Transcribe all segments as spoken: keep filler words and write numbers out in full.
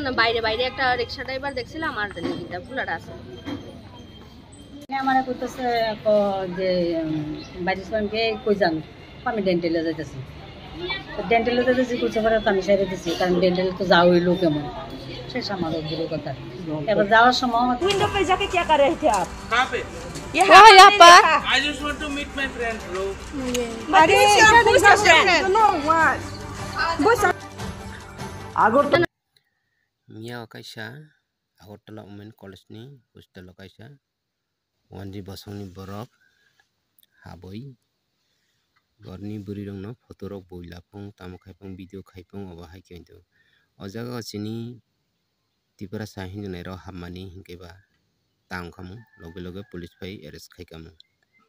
না, বাইরে বাইরে একটা রিক্সা ড্রাইভার দেখছিলাম, আর জানি কিতা ভুলাটা আছে। এ আমারে কইতেছে, ক-, যে, উম, বাইরে সঙ্গে কই যান? আমি ডেন্টালে যাইতেছি। তো ডেন্টালে যাইতেছি, কইছে পরে তো আমি ছেড়ে দিছি, কারণ ডেন্টালে তো যাওয়াই লোক এমন। শেষ আমার ওগুলো কথা। এবার যাওয়ার সময় আমার विंडो पे जाके क्या कर रहे थे आप? कहाँ पे? ये वहाँ, यहाँ पर। I just want to meet my friend, bro. अरे, इसका पूछ सकते हैं। Miya o kaisa Agartala Women College ni hostel o kaisa wanji bosongni borok habwi borni bwrwi rokno photo rok bui laphung tamo khaipung video khaipung obo hai khe hintu o jaga o chini Tiprasa hinwi nairok hapmani hinkhe ba tang khamung loge loge police phai arrest khai kamung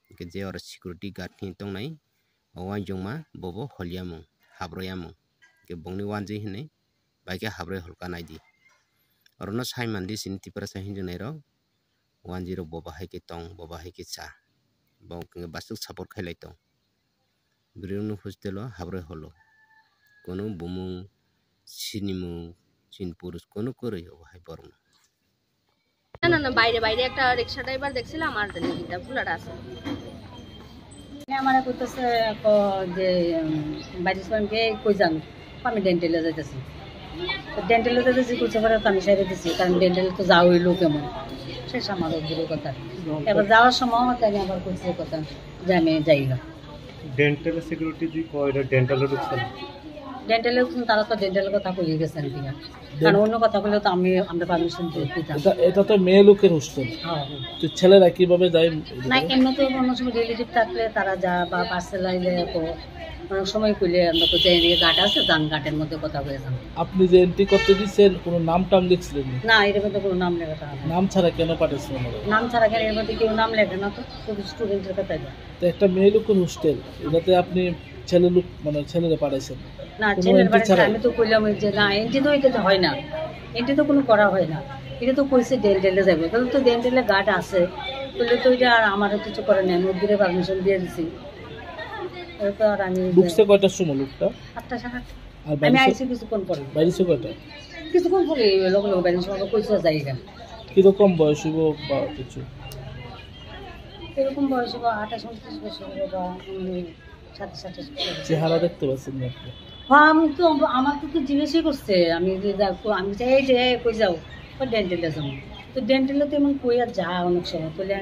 hinkhe je oro security guard hinwi tongnai o uansukma bobo holyamung haproyamung hinkhe bongni wanji hinwi bai khe habroi holka naidi. Orono sai mandi chini Tiprasa hinwi nairok wanjwi rok bo bahai khe tong, bo bahai khe cha. Bo hwnkhe baswk support khailai tong. Bwrwirokno hostel o habroi holo. Kono bumung, sinimung, chini purush kono kwrwi obo hai borokno. না, না, না, বাইরে বাইরে একটা রিক্সা ড্রাইভার দেখছিলাম, আর জানি কিতা ভুলাটা আছে। এ আমারে কইতেছে, ক-, যে, উম, বাইরে সঙ্গে কই যান? আমি ডেন্টালে যাইতেছি। তো ডেন্টালে যাইতেছি, কইছে পরে তো আমি ছেড়ে দিছি, কারণ ডেন্টালে তো যাওয়াই লোক এমন। শেষ আমার ওগুলো কথা। এবার যাওয়ার সময় আমাকে আমি আবার কইছে কথা যে আমি যাই না। ডেন্টাল সিকিউরিটি যে কয়, এটা ডেন্টালে ঢুকছে না? ডেন্টালে ঢুকছে না, তারা তো ডেন্টালের কথা কইয়ে গেছেন কিনা? কারণ অন্য কথা বললে তো আমি, আমরা পারমিশন দিতাম। এটা, এটা তো মেয়ে লোকের হোস্টেল। হ্যাঁ, হ্যাঁ। তো ছেলেরা কিভাবে যায়? না, এমনি তো কোনো সময় রিলেটিভ থাকলে তারা যা বা পার্সেল আইলে তো অনেক সময় কইলে আমরা তো যাই, গার্ড আছে, যান গার্ডের মধ্যে কথা হয়ে যান। আপনি যে এন্ট্রি করতে দিচ্ছেন, কোনো নাম টাম লিখছিলেন না? না, এর মধ্যে কোনো নাম লেখা থাকে না। নাম ছাড়া কেন পাঠাচ্ছেন ওনারা? নাম ছাড়া কেন, এর মধ্যে কেউ নাম লেখে না তো, শুধু স্টুডেন্টের কথাই বলে। তো একটা মেয়ে লোকের হোস্টেল, এটাতে আপনি ছেলে লোক, মানে ছেলেরা পাঠাইছেন? না, কোনো ছেলের এন্ট্রি বাড়িতে ছাড়া? আমি তো কইলাম ওই যে, না, এন্ট্রি তো এটাতে হয় না, এন্ট্রি তো কোনো করা হয় না। এটা তো কইছে ডেন্টালে যাবে, তাহলে তো ডেন্টালে গার্ড আছে, তাহলে তো এটা আর আমারও কিছু করার নেই, আমি ওদের পারমিশন দিয়ে দিছি। এটা তো আর আমি ঢুকছে কয়টার সময় লোকটা? আটটা, সাড়ে আটটা। আর আমি বাইরে আইছি কিছুক্ষণ পরে। বাইরে কয়টা? কিছুক্ষণ পরে লগে লগে বাইরে সবাই কইছে যাই এখানে। কিরকম বয়স হইব বা কিছু? এরকম বয়স হইব আঠাশ ঊনত্রিশ বছর হইব বা, উম, সাতাশ আঠাশ বছর। চেহারা দেখতে পাচ্ছেন না আপনি? হ্যাঁ, আমি তো, আমার তো, তো জিজ্ঞেসই করছে। আমি যে যা-, আমি চাই যে, "এই, কই যাও?" "ও, ডেন্টালে যাবো।" তো ডেন্টালে তো এমন কই আর যা অনেক সময়। তাহলে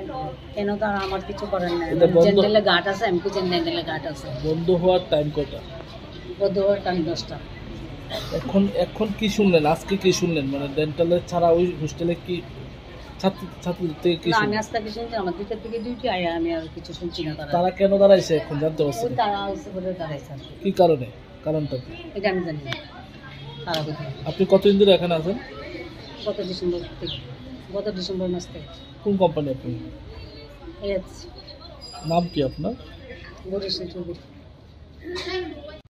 কেন তো আর আমার কিছু করার নাই। এটা বন্ধ ডেন্টালে গার্ড আছে, আমি কইছি ডেন্টালে গার্ড আছে। বন্ধ হওয়ার টাইম কয়টা? বন্ধ হওয়ার টাইম দশটা। এখন, এখন কি শুনলেন? আজকে কি শুনলেন? মানে ডেন্টালে ছাড়া ওই হোস্টেলে কি ছাত্র, ছাত্রদের থেকে কি না, আমি শুনলেন? আজকে কিছু শুনছি না। আমার দুইটার দিকে ডিউটি, আয়া আমি আর কিছু শুনছি না তারা। তারা কেন দাঁড়াইছে এখন জানতে পারছেন? ওই তারা হচ্ছে বলে দাঁড়াইছে আর কি। কি কারণে? কারণটা কি? এটা আমি জানি না। তারা কোথায়? আপনি কতদিন ধরে এখানে আছেন? গত ডিসেম্বর থেকে, গত ডিসেম্বর মাস থেকে। কোন কোম্পানি আপনি? এস। নাম কি আপনার? গৌরী সিং চৌধুরী।